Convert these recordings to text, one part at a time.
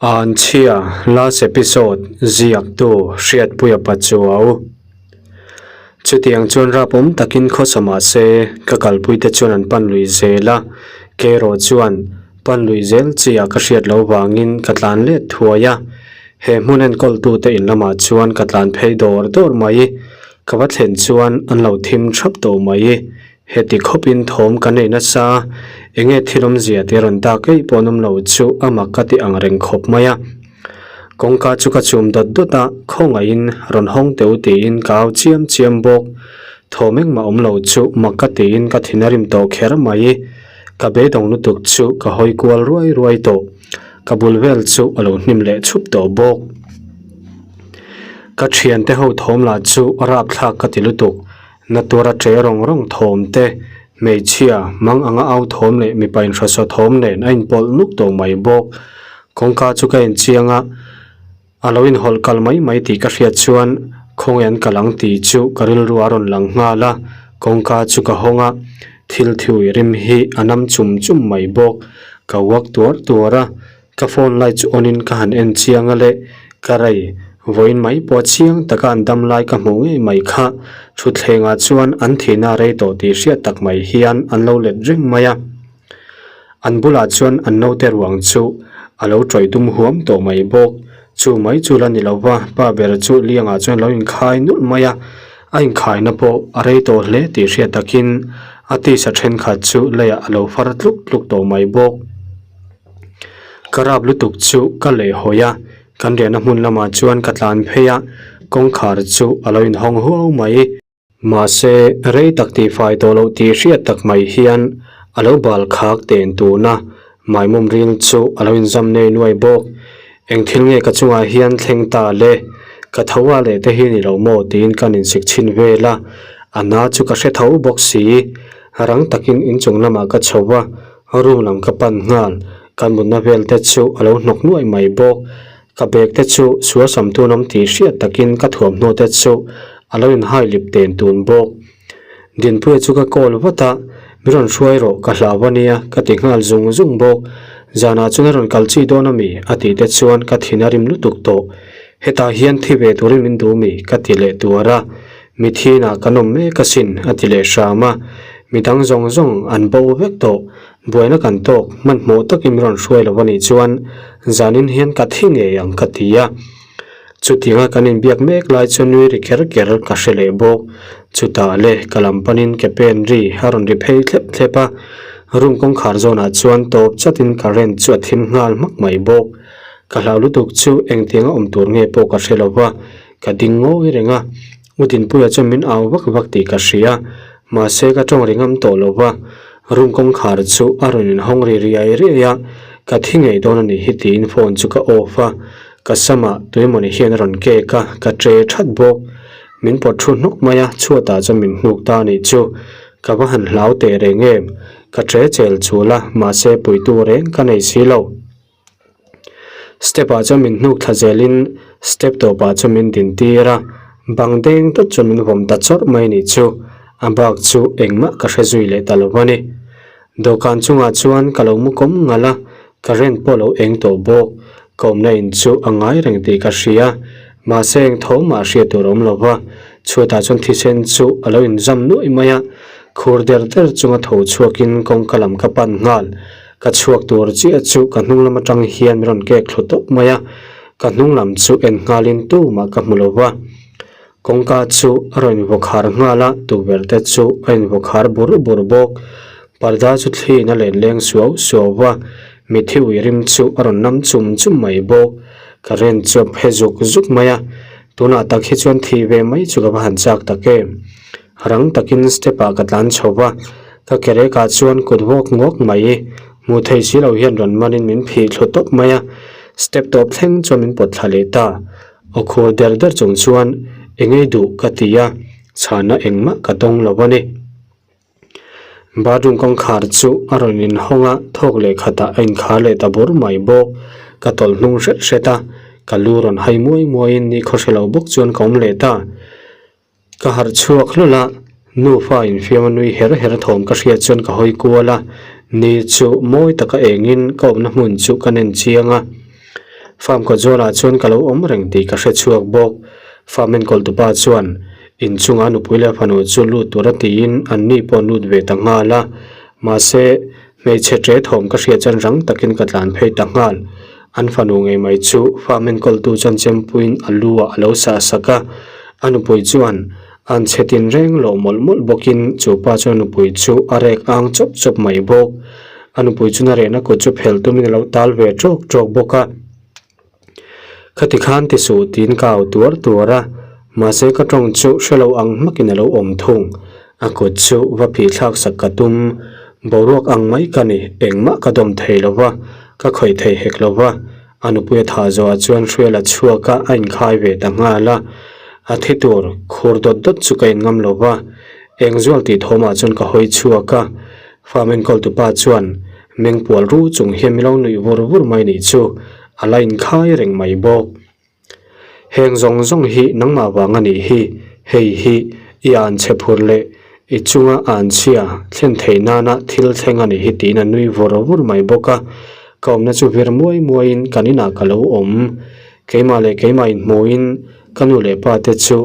Anchhia last episode ziaktu Hriatpuia Pachuau. Chutiang chuan rapawm takin khawsa mahse ka kalpuite chuan an pan lui zel a, kei erawh chuan pan lui zel chi ah ka hriat loh vangin ka tlan let thuai a. He hmun enkawltute in lamah chuan ka tlan phei dawr dawr mai. Ka va thlen chuan an lo thim thap tawh mai. Heti khawpin thawm ka nei nasa, enge thil awmzia tih a rawn dak eih pawh an awm lo chu a mak ka ti ang reng khawp mai a. Kawngka chu ka chum dawt dawt a, khawngaihin rawn hawng teh u tiin ka au chiam chiam bawk. Thawm engmah awm lo chu mak ka tiin ka thin a rim tawh kher mai. Ka beidawng lutuk chu ka hawi kual ruai ruai tawh. Ka bul vel chu a lo hnim leh chhup tawh bawk. Ka thiante ho thawm lah chu rapthlak ka ti lutuk. Na tura che rawng rawng thawm te, hmeichhia, mang anga au thawm leh mipa inhrasaw thawm nen a inpawlh nuk tawh mai bawk. Kawngka chu ka enchiang a, a lo inhawlh kal mai mai tih ka hriat chuan khawnge an kal ang tih chu ka rilru a rawn lang nghal a, kawngka chu ka hawng a, thil thiui rim hi a nam chum chum mai bawk. Ka uak tuar tuar a, Ka phone light chu on in ka han en chiang a le, ka rei, vawiin mai pawh chiang taka an dam lai ka hmuh ngei mai kha, thutthleng ah chuan an thihna a rei tawh tih hriat tak mai hian an lo let reng mai a. An bulah chuan an naute ruang chu a lo tawih dum huam tawh mai bawk, chu mai chu la ni lo va, pa ber chu liangah chuan lo inkhai nulh mai a, a inkhaina pawh a rei tawh hle tih hriat takin a tisa thenkhat chu leiah a lo far tluk tluk tawh mai bawk. Ka rap lutuk chu ka leh hawi a, kan riahna hmun lamah chuan ka tlan phei a, kawngkhar chu a lo inhawng huau mai. Mahse, rei tak tihfai tawh loh tih hriat tak mai hian a lo bal khak ten tun a, maimawm ril chu a lo inzam nei nuai bawk. Eng thil nge ka chungah hian thleng ta le? Ka tho a leh te hi ni lo maw tiin kan insik chhin vel a, a na chu ka hre tho bawk si. Rang takin inchung lamah ka chho a, Room lam ka pan nghal, kan mutna vel te chu a lo hnawk nuaih mai bawk. Ka bag te chu sual sam tun awm tih hriat takin ka thuamhnaw te chu a lo inhai lip ten tun bawk. Dinpuia chu ka call vat a, Mi rawn hruai rawh, ka hlau a nia ka ti nghal zung zung bawk. Zanah chuan a rawn kal chi dawn a mi? a tih te chuan ka thin a rim lutuk tawh. Hetah hian thi ve turin min duh mi? ka ti leh tuar a. Mithiinah kan awm mek asin, a ti leh hram a. Midang zawng zawng an bo vek tawh. Buaina kan tawk, hmanhmawh takin min rawn hruai lo a nih chuan zanin hian ka thi ngei ang ka ti a. Chutianga kan inbiak mek lai chuan nui ri ker ker ka hre leh bawk. Chutah le ka lam panin ke pen ri a rawn ri phei thlep thlep a. Room kawngkhar zawnah chuan tawp chatin current chu a thim nghal hmak mai bawk. Ka hlau lutuk chu engtianga awm tur nge pawh ka hre lo va. Ka ding ngawi reng a, U Dinpuia chuan min au vak vak tih ka hria, mahse ka tawng ri ngam tawh lo va, room kawngkhar chu a rawn inhawng ri riai riai a, ka thi ngei dawn a nih hi tiin phone chu ka off a, ka samah tuemawni hian a rawn kek a, ka tre that bawk. Min pawt thu hnawk mai a, chhuatah chuan min hnuk ta a nih chu, ka va han hlau teh reng em, ka tre chel chul a, mahse puitu reng ka nei si lo. Step ah chuan min hnuk thla zelin step tawpah chuan min din tir a, bang deng dawt chuan min vawm ta chawrh mai anih chu, a bak chu engmah ka hre zui leh ta lo a ni. Dawhkan chungah chuan ka lo mu kawm ngalh a, current pawh lo eng tawh bawk, ka awmna in chu a ngai reng tih ka hria, mahse eng tho mah hriat tur a awm lo va, chhuatah chuan thisen chu a lo inzam nuaih mai a, khur der der chunga tho chhuakin kawngka lam ka pan nghal. Ka chhuak tur chiah chu ka hnung lam atang hian min rawn kek thlu tawp mai a, ka hnung lam chu en nghalin tumah ka hmu lo va. Kawngka chu a rawn invaw khar nghal a, tukverh te chu a invaw khar bur bur bawk. Parda chu thliin a len leng suau suau va, mithi ui rim chu a rawn nam chum chum mai bawk. Current chu a phe zuk zuk mai a, tunah tak hi chuan thih ve mai chu ka va han chak tak em. Rang takin step ah ka tlan chho va, ka kerek ah chuan kut vawk ngawk mai. Hmuh thei si lo hian rawn manin min phih thlu tawp mai a, step tawp thleng chuan min pawt thla leh ta. Aw khur der der chung chuan engei duh ka ti a, chhana engmah ka dawng lo a ni. Bathroom kawngkhar chu a rawn inhawng a, thawk leh khatah a inkhar leh ta bur mai bawk. Ka tawlh hnung hret hret a, ka lu rawn hai muai muaiin ni khaw hre lo bawk chuan ka awm leh ta. Ka harh chhuak hlawlh a, nufa infiam a nui her her thawm ka hriat chuan ka hawi kual a, ni chu mawi taka engin ka awmna hmun chu ka nen chiang a. Farm kawt zawlah chuan ka lo awm reng tih ka hre chhuak bawk. Farm enkawl tupa chuan inchunga nupui leh fanu chu lut tura tiin anni pawh an lut ve ta nghal a. Mahse, hmeichhe ṭe thawm ka hriat chuan rang takin ka tlan phei ta nghal. An fanu ngei mai chu farm enkawltu chuan chempuiin a lu ah a lo sah sak a. A nupui chuan an chhe tin reng loh mawlh mawlh bawkin chu pa chuan a nupui chu a rek ang chawp chawp mai bawk. A nupui chuan a rehna kut chu phelh tumin a lo tal ve tawk tawk bawk a. Khati khan ti suh tiin ka au tuar tuar a, mahse ka tawng chu hre lo ang hmakin a lo awm thung. A kut chu va phih thlak sak ka tum. Boruak ang mai ka ni, engmah ka dawm thei lo va, ka khawih thei hek lo va. A nupui a thah zawhah chuan hruaila chhuak a, a inkhai ve ta nghal a. A thi tur khur dawt dawt chu ka inngam lo va, engzual tih thawmah chuan ka hawi chhuak a. Farm enkawltu pa chuan meng pual ru chung hian mi lo nuih vur vur mai nih chu a la inkhai reng mai bawk. Heng zawng zawng hi nangmah vang a nih hi, hei hi i an chhe phur leh i chunga an chhia thlen theih nana thil thleng a nih hi tiin a nui vur vur mai bawk a. Ka awmna chu vir muai muaiin kan inah ka lo awm. Keimah leh keimah inhmuhin ka nu leh pa te chu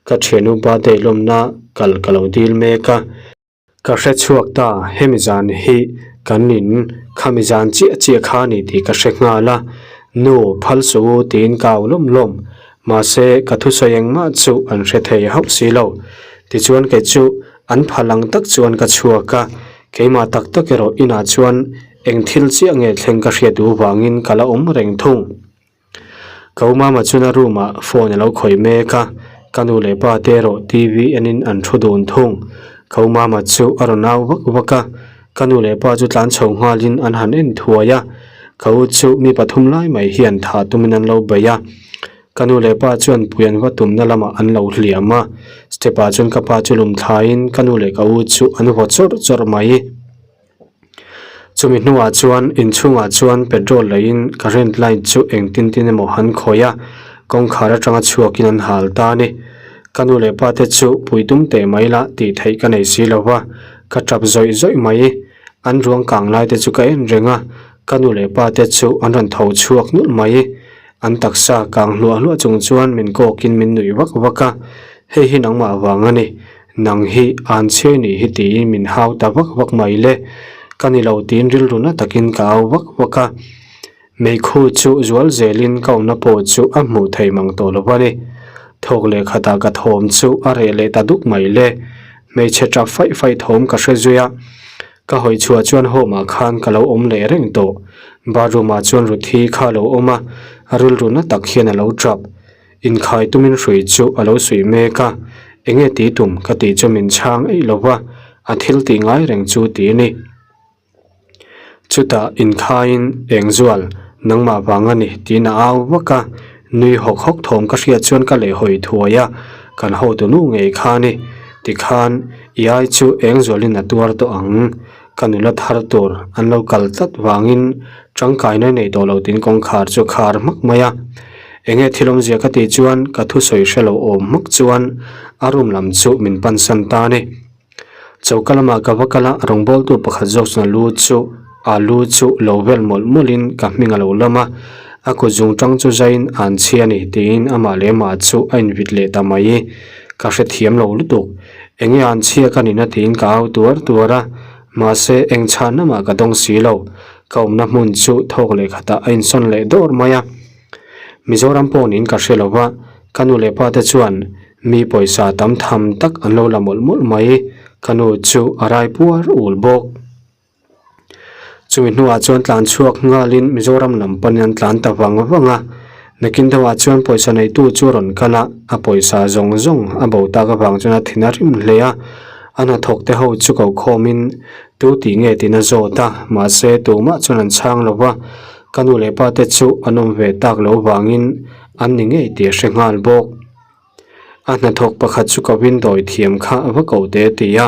ka thiannu birthday lawmna kal ka lo dil mek a. Ka hre chhuak ta, hemi zan hi kan in khami zan chiah chiah kha a ni tih ka hre nghal a, Nu, phal suh u tiin ka au lawm lawm. Mahse, ka thusawi engmah chu an hre thei hauh si lo. Tichuan kei chu an phal ang tak chuan ka chhuak a, keimah tak tak erawh inah chuan eng thil chiah nge thleng ka hriat duh vangin ka la awm reng thung. Ka u mama chuan a room ah phone a lo khawih mek a, ka nu leh pa te erawh TV enin an thu dun thung. Ka u mama chu a rawn au vak vak a, ka nu leh pa chu tlan chho nghalin an han en thuai a, ka u chu mi pathum lai mai hian thah tumin an lo bei a. Ka nu leh pa chuan pui an va tumna lamah an lo hliam a, step ah chuan ka pa chu lum thlaiin ka nu leh ka u chu an vaw chawrh chawrh mai. Chumi hnuah chuan inchhungah chuan petrol leiin current light chu engtin tin emaw han khawih a, kawngkhar atanga chhuakin an hal ta a ni. Ka nu leh pa te chu pui tum teh mai la tih theih ka nei si lo va, ka tap zawih zawih mai. An ruang kang lai te chu ka en reng a, ka nu leh pa te chu an rawn tho chhuak nulh mai. An taksa kang hluah hluah chung chuan min kawkin min nuih vak vak a, hei hi nangmah vang a ni. Nang hi an chhiai nih hi tiin min hau ta vak vak mai le. Ka ni lo tiin rilru na takin ka au vak vak a. Meikhu chu zual zelin ka awmna pawh chu a hmuh thei mang tawh lo a ni. Thawk leh khatah ka thawm chu a reh leh ta duk mai le. Hmeichhe tap faih faih thawm ka hre zui a. Ka hawi chhuah chuan home ah khan ka lo awm leh reng tawh. Bathroom ah chuan Ruthi kha a lo awm a, a rilru na tak hian a lo tap. Inkhai tumin hrui chu a lo suih mek a, enge tih tum ka tih chu min chhang eih lo va, a thil tih ngai reng chu ti a ni. Chutah inkhaiin Engzual, nangmah vang a ni tiin a au vak a, nui hawk hawk thawm ka hriat chuan ka lehhawi thuai a, kan hotu nu ngei kha a ni. Tikhan i ai chu Engzualin a tuar tawh ang, ka nula thar tur an lo kal tlat vangin tangkaina nei tawh lo tiin kawngkhar chu khar hmak mai a. Enge thil awmzia ka tih chuan ka thusawi hre lo awm hmak chuan a room lam chu min pansan ta a ni. Choka lamah ka va kal a, rawngbawltu pakhat zawk chuan a lu chu a lu chu lo vel mawlh mawlhin ka hming a lo lam a, a kut zung tang chu zaiin an chhia a ni tiin amah leh amah chu a invit leh ta mai. Ka hrethiam lo lutuk. Enge an chhia ka nihna tiin ka au tuar tuar a, mahse eng chhan lamah ka dawng si lo. Ka awmna hmun chu thawk leh khatah a insawn leh dawr mai a. Mizoram pawh niin ka hre lo va, ka nu leh pa te chuan mi pawisa tam tham tak an lo la mawlh mawlh mai, ka nu chu a rai puar ul bawk. Chumi hnuah chuan tlan chhuak nghalin Mizoram lam panin an tlan ta vang vang a, nakin deuhah chuan pawisa neitu chu a rawn kal a, a pawisa zawng zawng a bo tak avang chuan a thin a rim hle a, a hnathawk te ho chu ko khawmin tu tih nge tiin a zawt a, mahse tumah chuan an chhang lo va. Ka nu leh pa te chu an awm ve tak lo vangin an ni ngei tih a hre nghal bawk. A hnathawk pakhat chu ka win dawi thiam kha a va ko te ti a.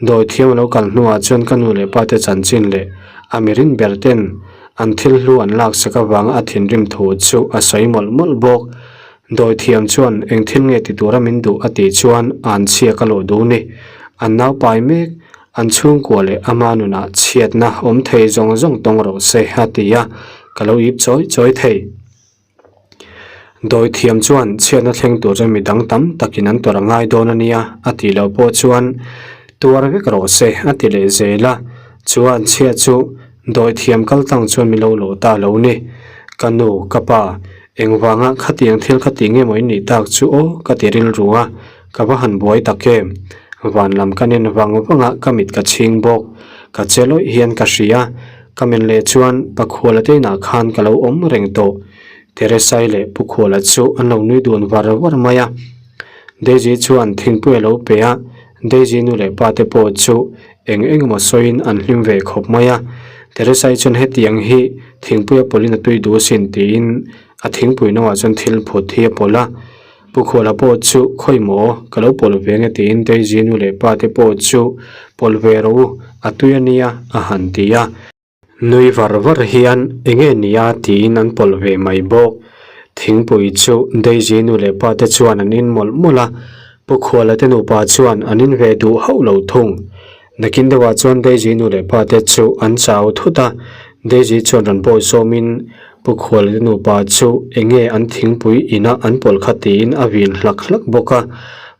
Dawi thiam a lo kal hnuah chuan ka nu leh pa te chanchin leh a mirin ber ten an thil hlu an laksak avanga a thinrim thu chu a sawi mawlh mawlh bawk. Dawi thiam chuan eng thil nge ti tura min duh a tih chuan an chhia ka lawh duh ni. An naupai mek. An chhungkua leh ama nunah chhiatna awm thei zawng zawng tawng rawh se a ti a, ka lo ip chawi chawi thei. Dawi thiam chuan chhiatna thleng tur chuan midang tam takin an tawrh a ngai dawn a nia a tih loh pawh chuan tuar vek rawh se a ti leh zel a. Chuan chhiat chu dawi thiam kal tlang chuan min lo lawh ta lo ni. Ka nu, ka pa, engvanga khatiang thil kha tih nge maw in nih tak chu aw ka ti rilru a, ka va han buai tak em. Van lam ka nen vang vang a ka mit ka chhing bawk. Ka che lawih hian ka hria. Ka men leh chuan Pakhuala te inah khan ka lo awm reng tawh. Teresai leh Pu Khuala chu an lo nui dun var var mai a. Daisy chuan thingpui a lo pe a, Daisy nu leh pa te pawh chu eng eng emaw sawiin an hlim ve khawp mai a. Teresai chuan hetiang hi thingpui a pawlhin a tui duh asin tiin a thingpui noah chuan thil phut hi a pawlh a. Pu Khuala pawh chu khawi maw ka lo pawlh ve nge tiin Daisy nu leh pa te pawh chu pawlh ve rawh u, a tui a nia a han ti a. Nui var var hian enge nia tiin an pawlh ve mai bawk. Thingpui chu Daisy nu leh pa te chuan an in mawlh mawlh a, Pu Khuala te nupa chuan an in ve duh hauh lo thung. Nakin deuhah chuan Daisy nu leh pa te chu an chau thut a, Daisy chuan rawn bawi sawmin Pu Khuala te nupa chu enge an thingpui ina an pawlh kha tiin a vin hlak hlak bawk a.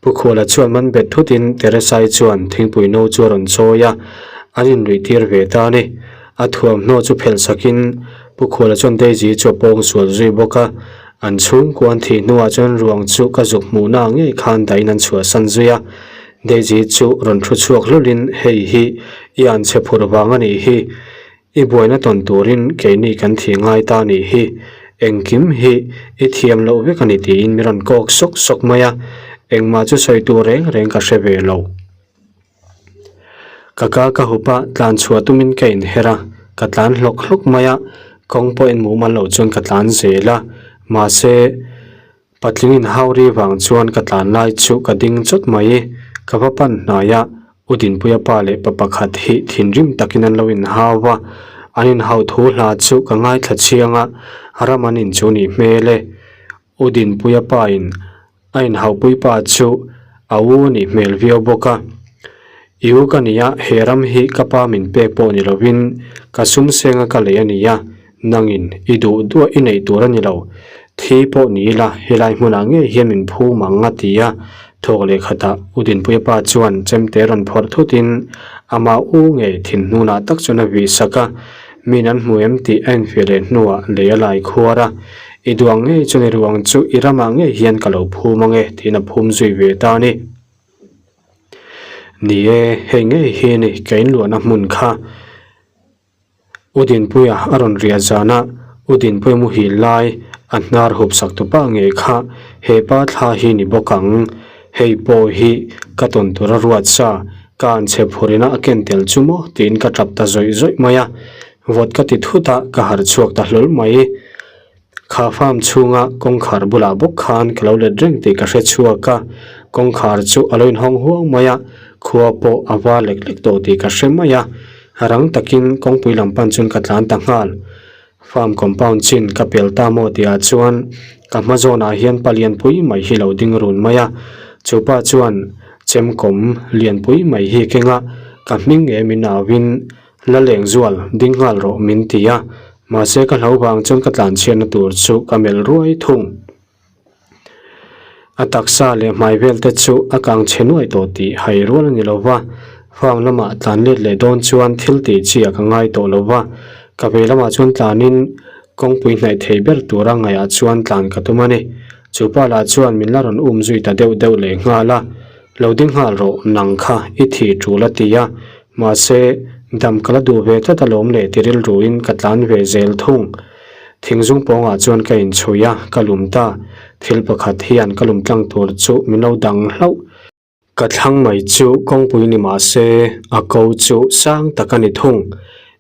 Pu Khuala chuan man bet thutin Teresai chuan thingpui no chu a rawn chawi a, An inruih tir ve ta a ni. A thuamhnaw chu phelh sakin Pu Khuala chuan Daisy chu a pawng sual zui bawk a. An chhungkua an thih hnuah chuan ruang chu ka zuk hmuhna ngei khan dahin an chhuahsan zui a. Daisy chu rawn thu chhuak hlulhin hei hi i an chhe phurh vang a nih hi. I buaina tawn turin keini kan thih ngai ta a nih hi. Engkim hi i thiam loh vek a ni tiin min rawn kawk sawk sawk mai a. Engmah chu sawi tur reng reng ka hre ve lo. Ka ka ka hup a, tlan chhuah tumin ka inher a, ka tlan hlawk hlawk mai a, kawng pawh en mumal loh chuan ka tlan zel a, mahse patling inhau ri vang chuan ka tlan lai chu ka ding chawt mai, ka va pan hnai a, U Dinpuia pa leh pa pakhat hi thinrim takin an lo inhau a, an inhau thu hla chu ka ngaithla chiang a, ram an inchu nih hmel e, U Dinpuia pa in A inhauhpui pa chu a u a nih hmel viau bawk a. I u ka nia, he ram hi ka pa min pek pawh ni lovin ka sum senga ka lei a nia, nangin i duh duah i neih tur a ni lo. Thi pawh ni ila helai hmunah ngei hian min phum ang a ti a. Thawk leh khatah U Dinpuia pa chuan chemte rawn phawrh thutin amah u ngei thinhnunah tak chuan a vih sak a. Min an hmu em tih a infiah leh hnuah lei a lai khuar a, I duang ngei chuan i ruang chu i ramah ngei hian ka lo phum ang e tiin a phum zui ve ta a ni. Ni e, hei ngei hi a ni ka inluahna hmun kha. U Dinpuia a rawn riah zana U Dinpuia muhil lai a hnar hup sak tu pa ngei kha he pa thla hi ni bawk ang. Hei pawh hi ka tawn tur a ruat sa, ka an chhe phurina a ken tel chu maw tiin ka tap ta zawih zawih mai a, vawt ka ti thut a, ka harh chhuak ta hlawl mai. Kha farm chhunga kawngkhar bulah bawk khan ka lo let reng tih ka hre chhuak a, kawngkhar chu a lo inhawng huang mai a, khua pawh a var lek lek tawh tih ka hre mai a, rang takin kawngpui lam pan chuan ka tlan ta nghal. Farm compound chin ka pel ta maw tihah chuan ka hma zawnah hian pa lianpui mai hi lo ding run mai a, chu pa chuan chemkawm lianpui mai hi keng a, ka hming nge min auin la leng zual ding nghal rawh min ti a, mahse ka hlo vang chuan ka tlanchhiatna tur chu ka melh ruai thung. A taksa leh hmai vel te chu a kang chhe nuai tawh tih hai rual a ni lo va, farm lamah tlan let leh dawn chuan thil tih chi a ka ngai tawh lo va, ka vei lamah chuan tlanin kawngpui hnaih thei ber tura ngaihah chuan tlan ka tum a ni. Chu pa lah chuan min la rawn um zui ta deuh deuh leh nghal a, Lo ding nghal rawh nang kha i thi tul a ti a, mahse dam ka la duh ve tlat alawm leh ti rilruin ka tlan ve zel thung. Thingzung pawngah chuan ka inchhui a, ka lum ta. Thil pakhat hian ka lum tlang tur chu min lo dang hlauh. Ka thlang mai chu kawngpui ni mah se, a ko chu sang tak a ni thung.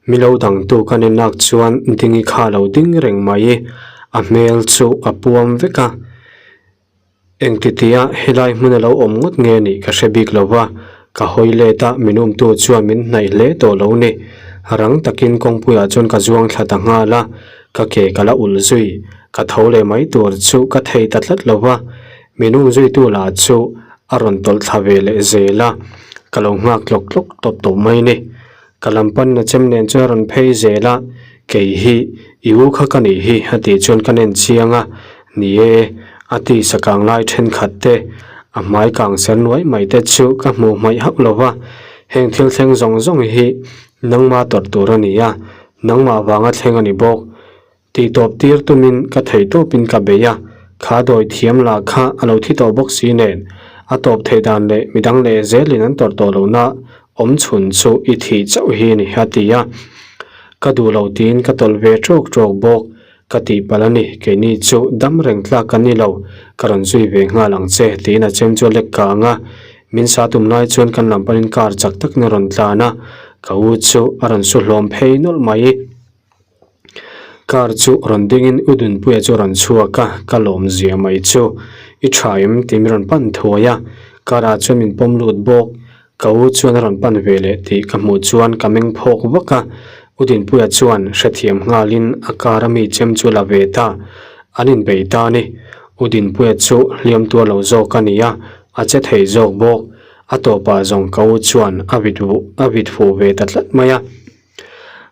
Mi lo dangtu ka ni nak chuan dingi kha lo ding reng mai. A hmel chu a puam vek a. Engtitia helai hmun a lo awm ngawt nge nih ka hre bik lo va, ka hawi let a, min umtu chuan min hnaih hle tawh lo ni. Rang takin kawngpuiah chuan ka zuang thla ta nghal a, ka ke ka la ulh zui. Ka tho leh mai tur chu ka thei ta tlat lo va, min um zuitu lah chu a rawn tawlh thla ve leh zel a, ka lo nghak tlawk tlawk tawp tawh mai ni. Ka lam panna chem nen chuan a rawn phei zel a, kei hi i u kha ka nih hi a tih chuan ka nen chiang a. Ni e, a tisa kang lai thenkhat te, a hmai kang ser nuai mai te chu ka hmuh hmaih hauh lo va. Heng thil thleng zawng zawng hi nangma tawrh tur a ni a, nangmah vanga thleng a ni bawk. Tih tawp tir tumin ka thei tawpin ka bei a, kha dawi thiam lah kha a lo thi tawh bawk si nen, a tawp theih dan leh midang leh zelin an tawrh tawh lohna awm chhun chu i thih chauh hi a ni a ti a. Ka duh lo tiin ka tawlh ve ṭawk ṭawk bawk. Ka tih palh a ni, keini chu dam reng tlak kan ni lo, ka rawn zui ve nghal ang che tiin a chem chu a lek kang a. Min sa tum lai chuan kan lam panin car chak takin a rawn tlan a, ka u chu a rawn su hlawm phei nawlh mai. Car chu rawn dingin U Dunpuia chu a rawn chhuak a, ka lawm zia mai chu. I tha em? tih min rawn pan thuai a, car ah chuan min pawm lut bawk. Ka u chuan a rawn pan ve leh tih ka hmuh chuan ka meng phawk vak a, U Dinpuia chuan hrethiam nghalin a car a mi chem chu la ve ta. An inbei ta a ni. U Dinpuia chu hliam tuar lo zawk a ni a, a che thei zawk bawk. A tawpah zawng ka u chuan a vit a vit fuh ve ta tlat mai a.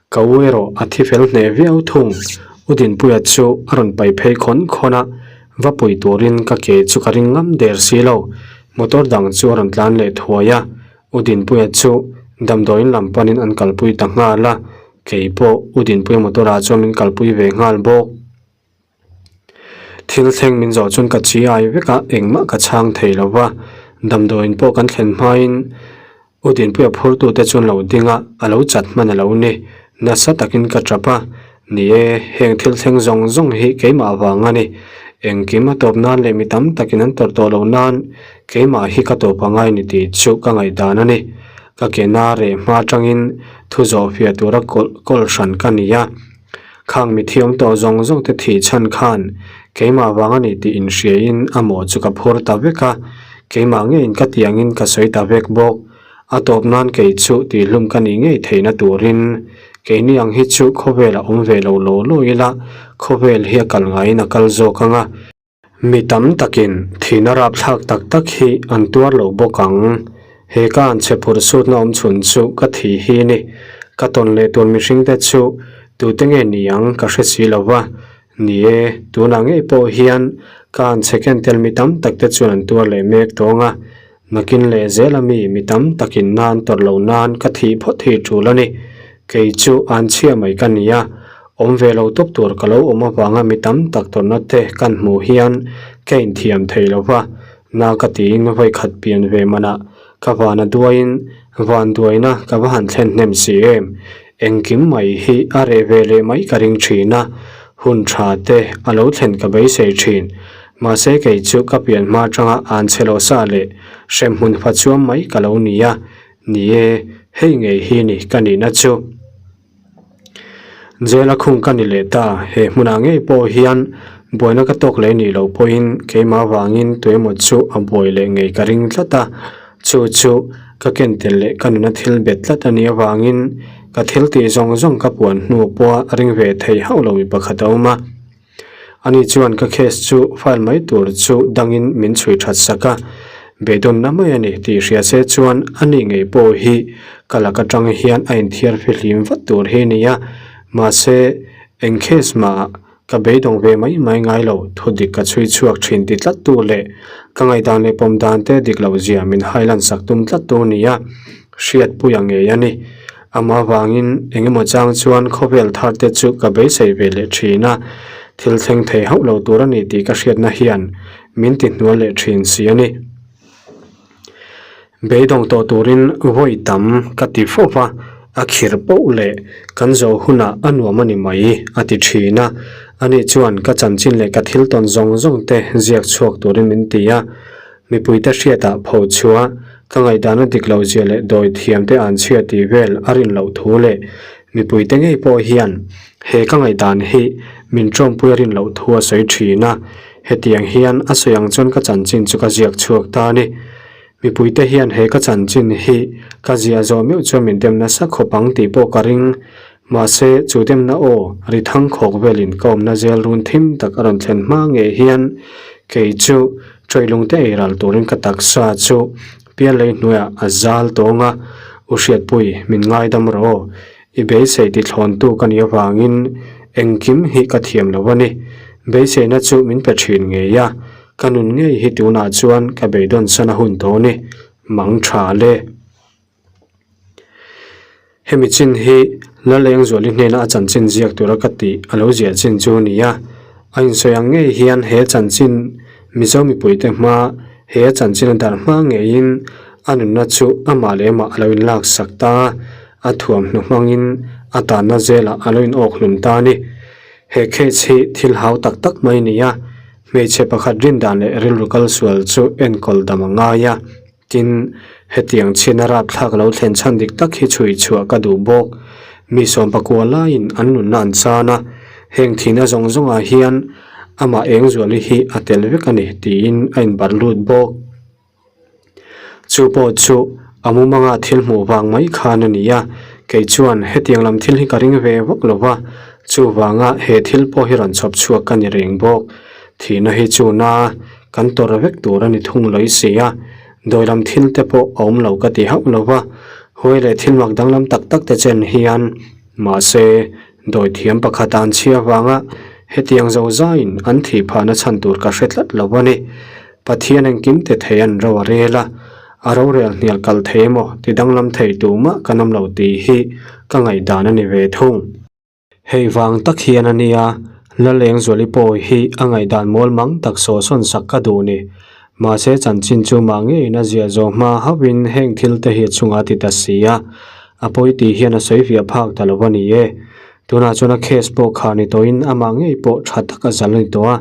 Ka u erawh a thi fel hneh viau thung. U Dinpuia chu a rawn pai phei khawn khawn a, va pui turin ka ke chu ka ring ngam der si lo. Motor dang chu a rawn tlan leh thuai a, U Dinpuia chu damdawiin lam panin an kalpui ta nghal a, kei pawh U Dinpuia motor ah chuan min kalpui ve nghal bawk. Thil thleng min zawh chuan ka chi ai vek a, engmah ka chhang thei lo va, damdawiin pawh kan thlen hmain U Dinpuia phurtute chuan lo ding a, a lo chat hman a lo ni. Nasa takin ka tap a, ni e, heng thil thleng zawng zawng hi keimah vang a ni. Engkim a tawp nan leh mi tam takin an tawrh tawh loh nan keimah hi ka tawp angai ni tih chu ka ngaihdan a ni. Ka ke na reh hma atangin thu zawh fiah tura kawlh kawl hran ka ni a. Khang mi thiam tawh zawng zawng te thih chhan khan keimah vang a ni tih inhriain a mawh chu ka phur ta vek a, keimah ngeiin ka tih angin ka sawi ta vek bawk. A tawp nan kei chu tihhlum ka nih ngei theihna turin keini ang hi chu khawvelah awm ve lo law law ila khawvel hi a kal ngaiin a kal zawk ang a. Mi tam takin thihna rapthlak tak tak hi an tuar lo bawk ang. He ka an chhe phurh sutna awm chhun chu ka thih hi ni. Ka tawn leh tur mihringte chu tute nge ni ang ka hre si lo va. Ni e, tunah ngei pawh hian ka an chhe ken tel mi tam takte chuan an tuar leh mek tawng a. Nakin leh zela mi mi tam takin nan tawrh lo nan ka thih phawt hi tul a ni. Kei chu an chhia mai ka ni a, awm ve lo tawp tur ka lo awm avanga mi tam tak tawrhna te kan hmuh hian ka inthiam thei lo va, na ka tiin vawi khat pian ve manah ka van a duaiin van duaina ka va han thlen hnem si em. Engkim mai hi a reh ve leh mai ka ring thin a, hun tha te a lo thlen ka beisei thin. Mahse kei chu ka pian hma atanga an chhe loh sa leh hremhmun fa chuam mai ka lo ni a, ni e, hei ngei hi ni ka nihna chu. Jail a khung ka ni leh ta, he hmunah ngei pawh hian buaina ka tawk leh nih loh pawhin keimah vangin tuemaw chu a buai leh ngei ka ring tlat a, chu chu ka ken tel leh ka nuna thil bet tlat a nih avangin ka thil tih zawng zawng ka puan hnu pawha ring ve thei hauh lo mi pakhat a awm a. Ani chuan ka case chu file mai tur chu dangin min chhui that sak a, beidawnna mai a ni tih hria se chuan ani ngei pawh hi ka lak atang hian a inthiar fihlim vat tur hi a ni a, mahse eng case mah ka beidawng ve mai mai ngai lo, thu dik ka chhui chhuak thin ti tlat tu leh ka ngaihdan leh pawm dan te dik loh zia min hailan sak tum tlat tu a ni a, hriatpuia ngei a ni. Amah vangin eng emaw chang chuan khawvel thar te chu ka beisei ve leh thin a, thil thleng thei hauh lo tur a ni tih ka hriatna hian min ti hnual leh thin si a ni. Beidawng tawh turin vawi tam ka ti fo va, a khir poh leh kan zo hunah a nuam a ni mai a ti thin a, ani chuan ka chanchin leh ka thil tawn zawng zawng te ziak chhuak turin min ti a, Mipuite hriatah pho chhuah, ka ngaihdana dik loh zia leh dawi thiamte an chhia tih vel a rin loh thu leh mipuite ngei pawh hian he ka ngaihdan hi min tawmpui a rin loh thu a sawi thin a, hetiang hian a sawi ang chuan ka chanchin chu ka ziak chhuak ta a ni. Mipuite hian he ka chanchin hi ka ziah zawh meuh chuan min dem nasa khawp ang tih pawh ka ring. Mahse, chu demna aw ri thang khawk velin ka awmna zel run thim tak a rawn thlen hma ngei hian kei chu Ṭawihlungte ei ral turin ka taksa chu pial lei hnuaiah a zal tawng a, U Hriatpui, min ngaidam rawh aw, i beisei ti thlawntu ka nih avangin engkim hi ka thiam lo a ni. Beiseina chu min pe thin ngei a, ka nun ngei hi tunah chuan ka beidawn san a hun tawh ni, mang tha le. Hemi chin hi Lalengzuali hnena a chanchin ziak tura ka tih a lo ziah chin chu a ni a, a insawi ang ngei hian he chanchin Mizo mipuite hma he chanchin a darh hma ngeiin a nunna chu amah leh amah a lo inlaksak ta a, a thuamhnu hmangin a tanna zelah a lo inawk hlum ta a ni. He case hi thil hau tak tak mai a ni a, hmeichhe pakhat rindan leh rilru kal sual chu enkawl dam a ngai a. Tin, hetiang chhiatna rapthlak lo thlen chhan dik tak hi chhui chhuah ka duh bawk. Mi sawmpakua laiin an nunna an chan a, heng thihna zawng zawngah hian amah Engzuali hi a tel vek a ni tiin a inbarh lut bawk. Chu pawh chu a mumanga thil hmuh vang mai khan a ni a, kei chuan hetiang lam thil hi ka ring ve vak lo va, chuvanga he thil pawh hi rawn chhawp chhuak ka ni reng bawk. Thihna hi chu na kan tawrh vek tur a ni thung lawih si a, dawi lam thil te pawh a awm lo ka ti hauh lo va, huai leh thil mak danglam tak tak te chen hian mahse dawi thiam pakhat an chhia vanga hetiang zo zaiin an thih phahna chhan tur ka hre tlat lo a ni. Pathian engkim te thei an ro a rel a, a rorel hnial kalh thei emaw ti danglam thei tumah kan awm lo tih hi ka ngaihdan a ni ve thung. Hei vang tak hian a nia, Lalengzuali pawh hi a ngaihdan mawl mang tak sawhsawn sak ka duh ni. Mahse chanchin chu mah ngeiin a ziah zawh hma hauhin heng thil te hi a chungah a ti ta si a, a pawi tih hian a sawi fiah phak ta lo a ni e. Tunah chuan a case pawh khah ni tawhin amah ngei pawh tha tak a zal a ni tawh a.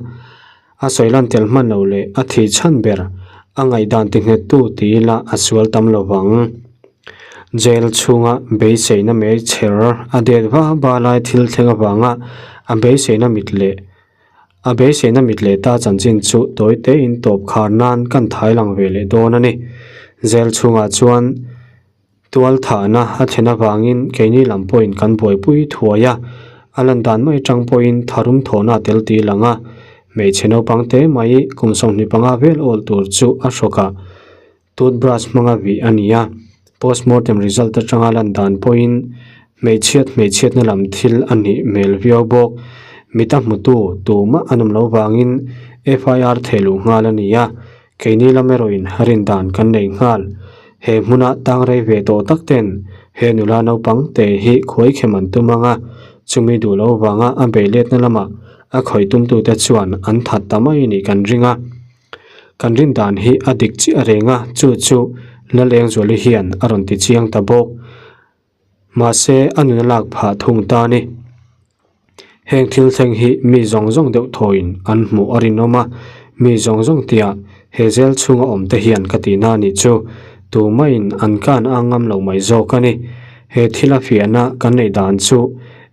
A sawi lan tel hman lo leh a thih chhan ber a ngaihdan ti nghettu ti ila a sual tam lo vang. Jail chhunga beiseina mai chher a det va va lai thil thleng avanga a beiseina mit leh a beiseina mit leh ta chanchin chu tawi tein tawp khar nan kan thai lang ve leh dawn a ni. Jail chhungah chuan. Tual thahna a thlen avangin keini lam pawhin kan buaipui thuai a, a lan dan mai atang pawhin tharum thawhna a tel tih lang a, hmeichhe naupang te mai kum 25 vel awl tur chu a hrawk a, toothbrush hmanga vih a ni a, postmortem result atanga lan dan pawhin hmeichhiat hmeichhiatna lam thil a nih hmel viau bawk. Mita hmutu tumah an awm lo vangin FIR thehluh nghal a ni a, Keini lam erawhin rin dan kan nei nghal. He hmuna tang rei ve tawh tak ten he nula naupang te hi khuai khem an tum ang a, chumi duh lo vanga a bei letna lamah a khawih tumtute chuan an that ta mai nih kan ring a. Kan rin dan hi a dik chiah reng a, chu chu Lalengzuali hian a rawn ti chiang ta bawk. Mahse, a nuna lak phah thung ta a ni. Heng thil thleng hi mi zawng zawng deuh thawiin an hmuh a rinawm a, mi zawng zawng tia he zel chhunga awm te hian ka tihna a nih chu tumaiin an kan a ngam lo mai zawk a ni. He thil a fiahna kan neih dan chu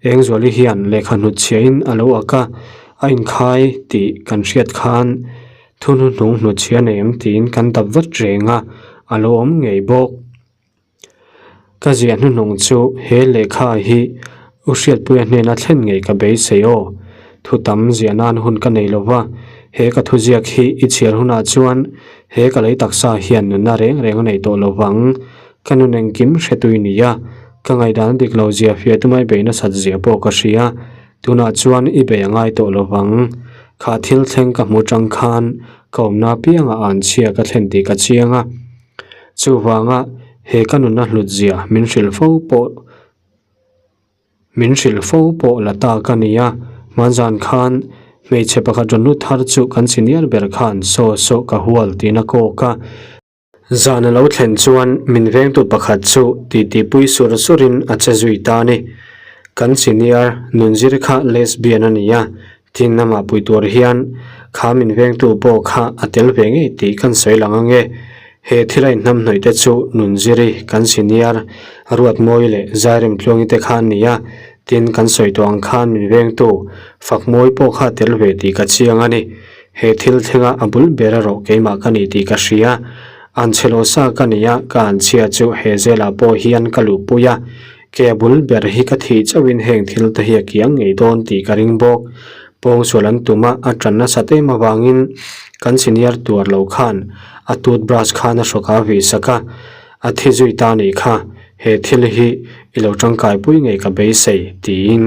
Engzuali hian lehkha hnutchhiahin a lo ak a, a inkhai tih kan hriat khan thu hnuhnung hnutchhia nei em tiin kan dap vat reng a, a lo awm ngei bawk. Ka ziah hnuhnung chu he lehkha hi U Hriatpuia hnena thlen ngei ka beisei aw. Thu tam ziah nan hun ka nei lo va, he ka thuziak hi i chhiar hunah chuan he ka lei taksa hian nunna reng reng a nei tawh lo vang. Ka nun engkim hretui ni a, ka ngaihdan dik lo zia fiah tumai bei nasat zia pawh ka hria. Tunah chuan i bei a ngai tawh lo vang. Kha thil thleng ka hmu tang khan ka awmna piangah anchhia ka thlen tih ka chiang a. Chuvanga he ka nunna hlut zia min hrilh fo pawh min hrilh fo pawh la ta ka ni a, hmanzan khan hmeichhe pakhat rawn lut thar chu kan senior ber khan saw saw ka hual tiin a kawk a. Zan a lo thlen chuan min vengtu pakhat chu titipui sur surin a che zui ta a ni. Kan senior nunzir kha lesbian a ni a, Tin amah pui tur hian kha min vengtu pawh kha a tel ve ngei tih kan sawi lang ange. He thil a inhnamhnawih te chu Nunziri, kan senior, Ruatmawi leh Zairemtluangi te kha an ni a, tin kan sawi tawh ang khan min vengtu Fakmawi pawh kha a tel ve tih ka chiang a ni. He thil thlenga a bul ber erawh keimah ka ni tih ka hria. Anchhe lo sa ka ni a, ka anchhia chu he zelah pawh hian ka luhpui a. Ke a bul ber hi ka thih chauhin heng thil te hi a kiang ngei dawn tih ka ring bawk. Pawngsual an tum a, a tan nasat em avangin kan senior tuar lo khan a toothbrush khan a hrawk a vih sak a, a thi zui ta nih kha, he thil hi i lo tangkaipui ngei ka beisei, tiin.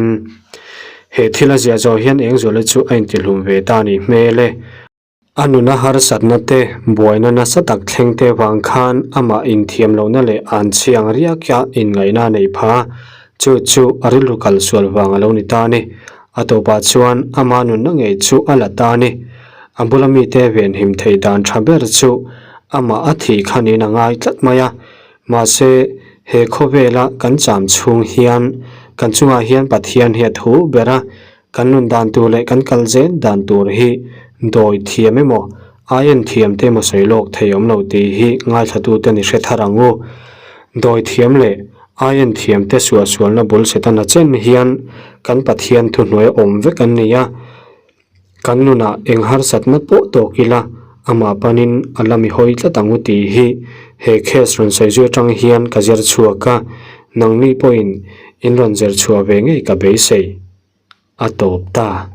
He thil a ziah zawh hian Engzuala chu a intihlum ve ta a nih hmel e. A nuna harsatna te, buaina nasa tak thleng te vang khan amah inthiam lohna leh an chhiang riak a inngaihna a nei pha a, chu chu a rilru kal sual vang a lo ni ta a ni. A tawpah chuan ama nunna ngei chu a la ta a ni. A bula mite venhim theih dan tha ber chu amah a thih kha niin a ngai tlat mai a. Mahse, he khawvela kan cham chhung hian kan chungah hian Pathian hi a thu ber a, kan nun dan tur leh kan kal zel dan tur hi dawi thiam emaw, aien thiam te emaw sawi lawk thei awm lo tih hi ngaithlatute ni hre thar ang u. Dawi thiam leh aien thiam te suahsualna bul Setana chen hian kan Pathian thuhnuai awm vek an ni a. Kan nunah eng harsatna pawh tawk ila, amah panin a la mi hawi tlat ang u tih hi he case rawn sawi zui atang hian ka zir chhuak a, nangni pawhin in rawn zir chhuah ve ngei ka beisei. A tawp ta.